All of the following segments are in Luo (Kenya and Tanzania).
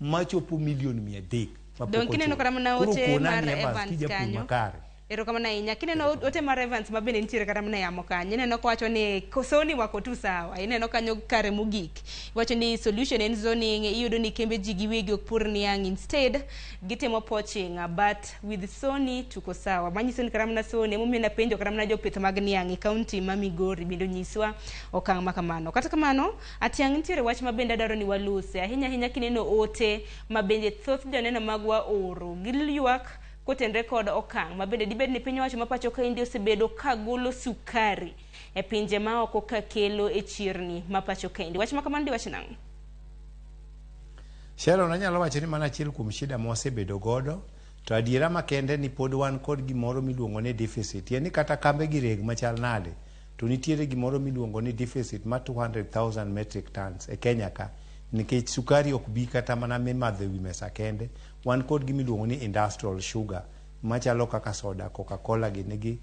Machopo milion 300 mapok Donge kineno ochul. kata mana Koro ote kona mar ni Evans Evans kijapur kanyo. makare. Erokamano ahinya. Kineno ote mar Evans ma bende nitiere kata mana e yamo kanyo, ineno kowacho ni Soni wako tu sawa. Ineno kanyo kare mogik. Iwacho ni solution en zoning, iyudo ni kembe ji giwegi ok pur niang' instead gitimo poaching but with Sony tuko sawa. Manyiso ni kata mana Sony emomiyo napenjo kata mana jopith mag niang' e kaunti ma Migori bende onyiswa okang' ma kamano. Kata kamano, Atiang' nitiere wach ma bende adwaro ni walose ahinya ahinya kineno ote ma bende thoth joneno magwa oro. Giywak kotenre kod okang' ma bende dibed ni piny owacho ma pacho kaendi osebedo ka golo sukari e pinje ma oko ka kelo e chirni ma pacho kaendi. Wach ma kamano diwach nang'o? Sharon, anyalo wacho ni mano achiel kuom shida ma wasebedo godo to adiera makende ni pod wan kod gimoro miluongo ni deficit. Tiende ni kata kambe gi reg machal nade to nitiere gimoro miluongo ni deficit ma 200,000 metric tons e Kenya ka nikech sukari ok bi kata mana mimadho e wi mesa kende. Wan kod gima iluongo ni industrial sugar machalo kaka soda, Coca-Cola gi nigi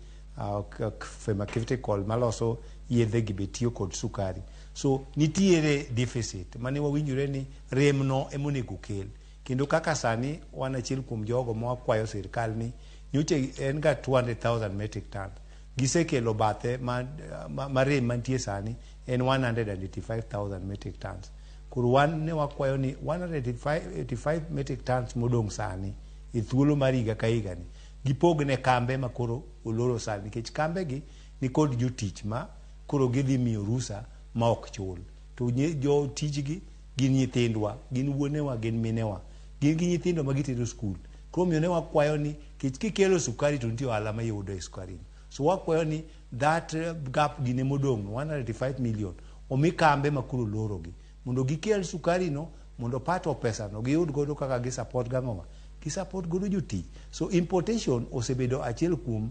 pharmaceutical maloso yedhe gi be tiyo kod sukari. So nitiere deficit mane wawinjore ni rem no emonego kel. Kendo kaka sani wan achiel kuom jogo ma wakwayo sirkal ni nyocha en ga 200,000 metric tons. Gisekelo bathe ma rem mantie sani en 185,000 metric tons. Koro wan ne wakwayo ni 185 metric tons modong' sani e thuolo mar higa ka higa ni gipog ne kambe ma koro oloro sani nikech kambe gi nikod jotich ma koro gidhi miyo rusa ma ok chul. To jotich gi gin nyithindwa, gin wuonewa, gin minewa. Gin gi nyithindo ma gitero skul. Koro omiyo ne wakwayo ni kech kikelo sukari to nitie ohala ma iyudo e sukari no. So wakwayo ni that gap gine modong' no 185 million omi kambe ma koro oloro gi mondo gikel sukari no mondo part of pesa no giyud godo kaka gi support gang'owa gi support godo jotich. So importation osebedo achiel kuom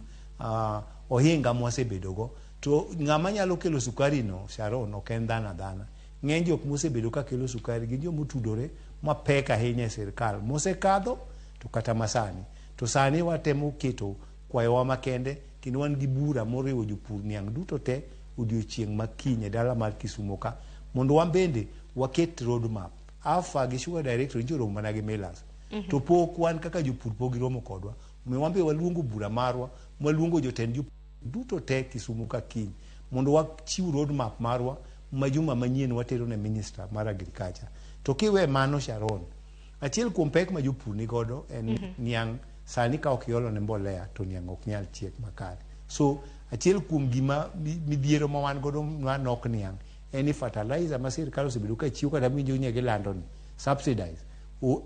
ohinga mwasebedo go. To ng'ama nyalo kelo sukari no Sharon ok en dhano adhana. Ng'eny jok mosebedo ka kelo sukari gin joma otudore mapek ahinya e sirkal mosekadho to kata masani. To sani watemo keto kwayowa makende kendo wan gi bura moriwo jopur niang' duto te odiochieng' ma kiny e dala mar Kisumo ka mondo wan bende waket road map. AFA gi Sugar Directorate nyicha oromo mana gi millers. To pok wan kaka jopur pok giromo kodwa. Omiyo wan be waluongo bura marwa, mwaluongo jotend jopur duto te Kisumu ka kiny mondo wachiw road map marwa ma juma manyien watero ne minister mar agriculture. To kiwe mano Sharon, achiel kuom pek ma jopur nigodo en niang' sani ka ok iolo ne mbolea to niang' ok nyal chiek makare. So achiel kuom gima midhiero ma wan godo manok niang' en ni fertilizer ma sirkal osebedo ka chiwo kata winjo ni gilando ni subsidize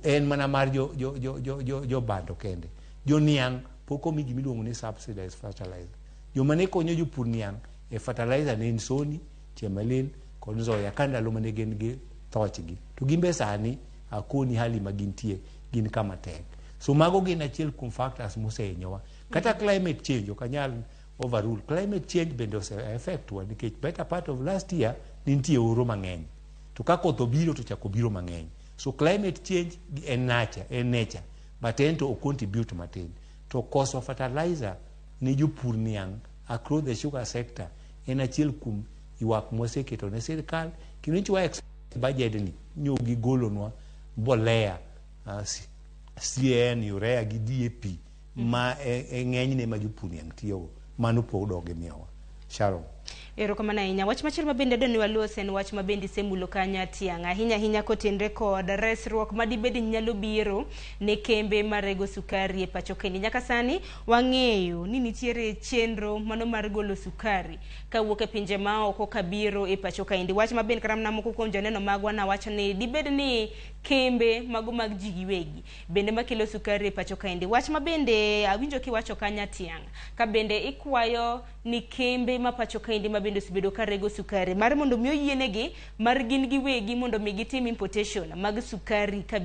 en mana mar jo bando kende. Jo niang' pok omi gima iluongo ni subsidized fertilizer. Joma ne konyo jopur niang' e fertilizer ne en Sony, Chemelil kod Nzoia ka ndalo mane gin gi thochgi. To gin be sani akoni hali ma gintie gin kama tek. So mago gin achiel kuom factors mosehinyowa. Kata climate change ok anyal overrule. Climate change bende ose affect wa nikech better part of last year ne nitie oro mang'eny. To ka koth obiro to chako biro mang'eny. So climate change en nature, en nature but en to o contribute matin. To koso fertilizer ne jopur niang' across the sugar sector en achiel kuom ywak mwaseketo ne sirkal kendo nyocha wa expect budget ni nyo gigolonwa mbolea CAN, urea gi DAP ma e ng'enyne ma jopur niang' tiyogo. Mano pok dok gimiyowa. Sharon. Erokamano ahinya. Wach machielo ma bende adwa ni walos en wach ma bende isemulo kanyo Atiang'. Ahinya ahinya kotenre kod resruok ma dibed ni nyalo biro ne kembe marego sukari e pacho kaendi. Nyaka sani wang'eyo ni nitiere chenro mano mar golo sukari kawuok e pinje maoko kabiro e pacho kaendi. Wach ma bende kata mana moko kuom joneno magwa nawacho ni dibed ni kembe mago mag ji giwegi bende makelo sukari e pacho kaendi. Wach ma bende awinjo kiwacho kanyo Atiang' ka bende ikwayo ni kembe ma pacho kaendi ma bende osebedo ka rego sukari mar mondo mi oyienegi mar gin giwegi mondo mi gitim importation mag sukari ka